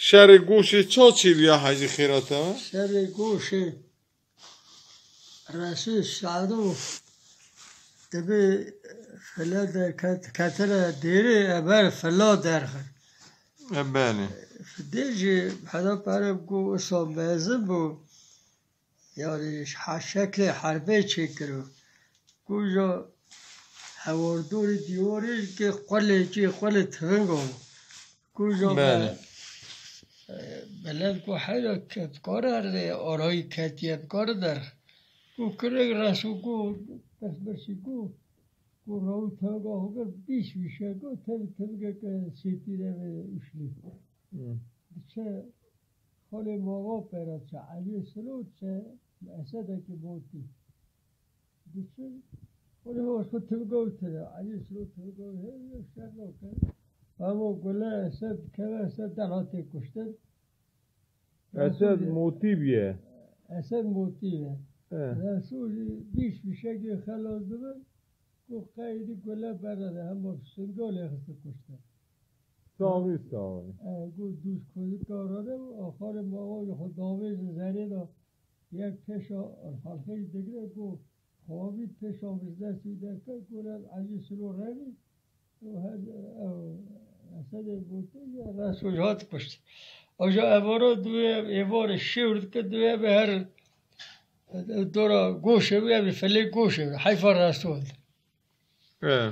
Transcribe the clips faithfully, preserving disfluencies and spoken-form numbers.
Şerê goşê ça çêbûya Hecî Xêra te? Şerê goşê Resul Sado dibê file derket, ketine dêrê eber fila derxin. E, belê. Dê jî heda pere ku wisa mezin bû, yanî ha şeklê herbê çêkiro. Kuja hewardorê dîwarê ki qulê cî qulê tivinga bû. Kuja me, belê, e, beled ku heyra ke dikare erdê arayî ketiye dikare derx. Ku kirek reso ku destbirsî ku, ku rawî tivinga xwe kir bîş vîşe ku tev-, tivigeke sêtîre ve uşlî. Hı. Diçe xolê mava pera çe Eliyê Silo çe Esedekî botî. Diçin, xwedê xwe xwe tivgo tire. Elî Silo tivgo heye, şer nake. Ama gule Esed keve, Esed derha tê kuştin. Esed Resûlî motî bûye. Esed motî ye. He. Resûlî bîş fîşekê xelas dibe, ku qeydî gule bernede, hema singalê xiste kuştin. Saxî, saxî. E, ku dûz kuzika rade, axarê mawayê xwe davêjin zerê de. Yek pêşa xelqê digre ku xwavî pêşa vizde sî derket ku re Elî Silo revî û her ew Esedê gotin ya Resul hat kuşt. Aja evara duye êvarê şêwr dike duye be her dora goşê wî evî filê goşê wî. Heyfa Resul. E.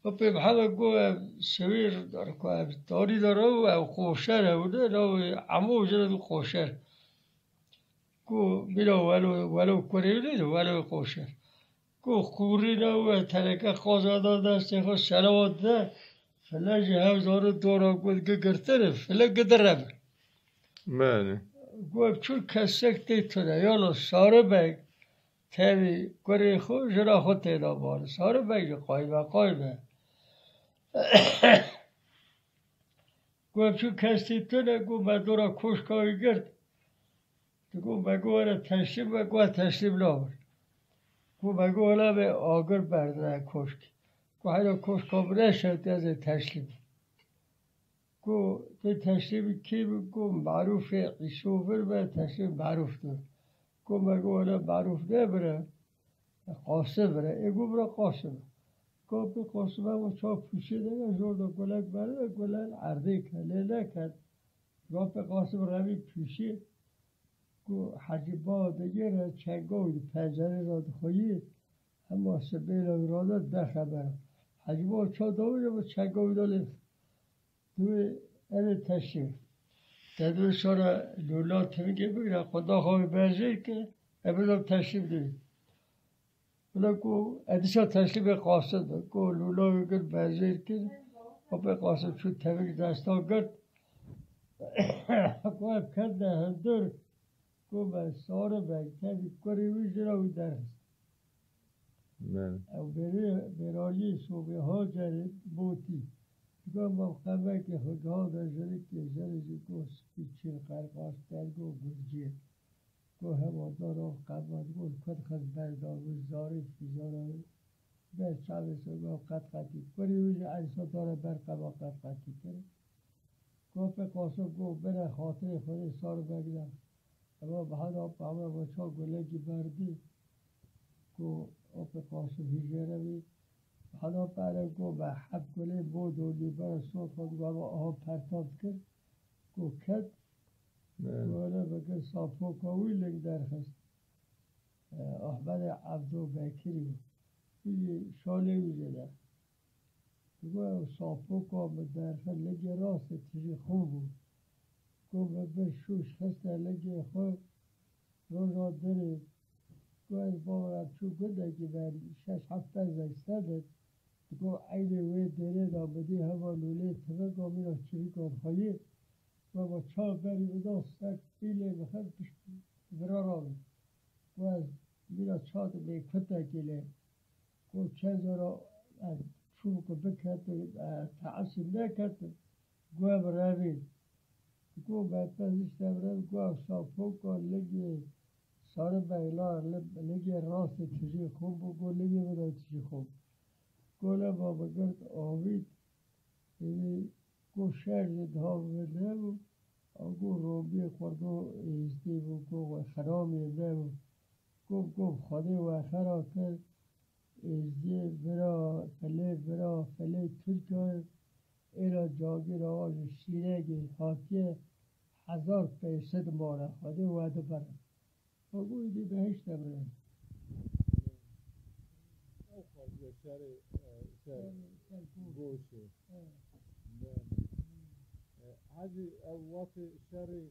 Û pê bi heve ku ev sewîr dar ku ev tarî dar ew, ew qoşer hewde, ew emo jire du qoşer. Ku bîra welo, welo kurê wî nîne, welo qoşer. Ku qûrîne û teneke qaza da destê xwe selewat de, file ji hev zaro dora ku gigirtine, file gidire bi. Belê. Ku ev çûn kesek tê tune, yalo Sari Beg, tevî kurê xwe, jina xwe tê de bari. Sari Beg jî qayme, qayme. Ku ev çûn kes tê tune, ku me dora koşka wî girt. Digo, me go were teşrîf, me go teşrîf nabir. Ku me go were be agir berdine koşkî. Ku heyra koşka bire şewtî ez ê teşrîf. Ku tê teşrîfî kî bi ku Marûfê Îsûvir be teşrîf Marûf dir. Ku me go were Marûf nebire, Qasim bire. Ê go bire Qasim. Ku pê Qasim ew çav pûşê de ya, jor de gulek berde, gulek erdê ke, lê neket. Ku pê Qasim revî pûşê. Ku Hecî Ba digere çenga wî di pencerê de dixweyî, hema sibêla wî rade de xebera. Hecî Ba ça dawî de bi çenga wî de lê. Divê erê teşrîf. Te divê şara lûla tivingê bigire, qudaxa wî berjêr ke, e bida teşrîf divê. Bila ku edîsa teşrîfê Qasim be, ku lûla wî girt berjêr kir, apê Qasim çû tevik desta girt, ku ev ketine hundir, ku me Sari Beg tevî kurê wî jina wî derxist. Belê. Ew bêrê-, bêraliyê sobê Hacerê botî. Digo ma qemekê xwe giha de jirikê, jere jî got spî çîn qerqaş dergo gurciyê. Got hema dara qema digo kut xist ber da, got zarê fîzara wê. Ber çavê se got qet qetî. Kurê wî jî eysa dara ber qema qet qetî kir. Ku pê Qasim ku bire xatirê Xwedê Sari Beg de. Ema bi heda pame ve çav gulekî berdî. Ku o pê Qasim hîjêre bî. Bi heda pere ku be heb gulê bo dodî bere sor xwe digo ema aha pertav dikir. Ku ket. Evet. Ku were bikir sapoka wî ling derxist. E, Ahmedê Evdo Bekirî. Wî jî şalê wî jê de. Digo ew sapoka min derxe, ligê rastê tijî xwe bû. Got min bir şûş xiste ligê xwe, roja dirê. Got ez bawera çû gundekî me şeş heft bezek ser de. Digo eynê wê derê de min dî hema lûlê tivik a mîna çirîka dixweyî. Got ma çav berî min da ser pîlê min xist pişt vira rabî. Got ez mîna ça dibê kutekî lê. Got çend cara ez çûm ku biketim, e, teesî neketim, got em revîn. Got me pez îşte em revîn, got ew sapoka ligê Sari Beg la li-, ligê rastê tijî xwe bû, got ligê min de tijî xwe bû. Got lema min girt avît, êdî got şer jî diha min vê dihe bû. Ago robiyê xwe do êzdî bû, go xeramê me bû. Gov gov Xwedê we xera kir, êzdiyê vira, felê vira, felê Tirka, êra cagîra wa ji şîregê hatiye, hezar peyse dimare, Xwedê we dibere. Ago êdî behişt de bire. Ew xwestiye şerê, e, ser Ser, ser goş. Goşê. Evet. Belê. E, Hecî, ew wextê şerê